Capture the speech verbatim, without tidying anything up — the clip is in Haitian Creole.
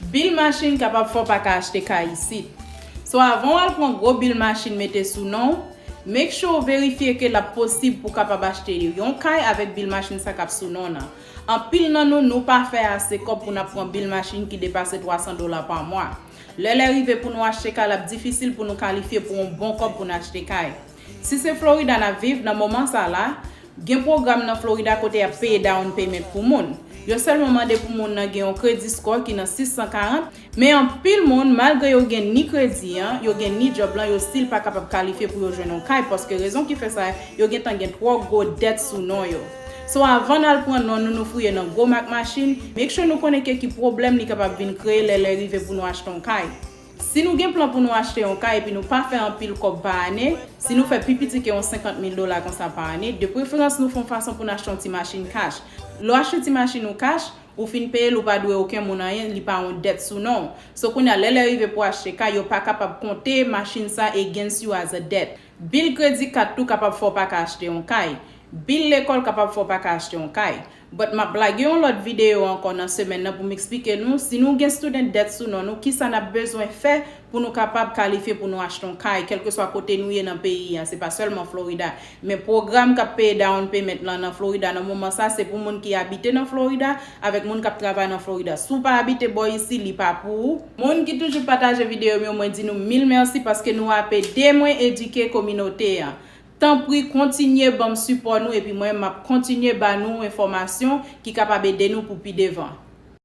Bil machin kapab fè w pa ka achte kay isit. So avan w al pran gwo bil machin mete sou non w, make sure w verifye ke l ap posib pou w kapab achte yon kay avèk bil machin sa k ap sou non w nan. Anpil nan nou, nou pa fè ase kòb pou n ap pran bil machin ki depase twa san dola pa mwa. Lè lè rive pou nou achte kay, l ap difisil pou nou kalifye pou yon bon kòb pou n achte kay. Si se Florida n ap viv nan moman sa la, gen pwogram nan Florida kote y ap peye down payment pou moun. Yo sèlman mande pou moun nan gen yon credit score ki nan sis san karant, men anpil moun, malgre yo gen ni kredi an, yo gen ni djòb lan, yo still pa kapab kalifye pou yo jwenn yon kay, paske rezon ki fè sa, yo gentan gen twò gwo dèt sou non yo. So avan n al pran non nou, nou fouye nan gwo mak machin, make sure nou konnen ke ki pwoblèm li kapab vin kreye lè lè rive pou nou achte yon kay. Si nou gen plan pou nou achte yon kay epi nou pa fè anpil kòb pa ane, si nou fè pi piti ke yon senkant mil dola konsa pa ane, de preferans nou fè yon fason pou n achte yon ti machin cash. Lè w achte ti machin ou cash, ou fin peye l, ou pa dwe okenn moun anyen, li pa yon dèt sou non w. So kounye a, lè lè rive pou achte kay, yo pa kapab konte machin sa against you as a debt. Bil kredi kat tou kapab fè w pa ka achte yon kay. Bil lekòl kapab fè w pa ka achte yon kay. But m ap lage yon lòt videyo ankò nan semèn nan pou m eksplike nou, si nou gen student debt sou non nou, kisa n ap bezwen fè pou nou kapab kalifye pou nou achte yon kay, kèlkeswa kote nou ye nan peyi a, se pa sèlman Florida. Men pwogram k ap peye down payment lan nan Florida nan moman sa, se pou moun ki abite nan Florida avèk moun k ap travay nan Florida. Si w pa abite bò isi, li pa pou ou. Moun ki toujou pataje videyo m yo, mwen di nou mil mèsi paske nou ap ede mwen edike kominote a. Tanpri, kontinye ban m sipò nou, epi mwen, m ap kontinye ba nou enfòmasyon ki kapab ede nou pou pi devan.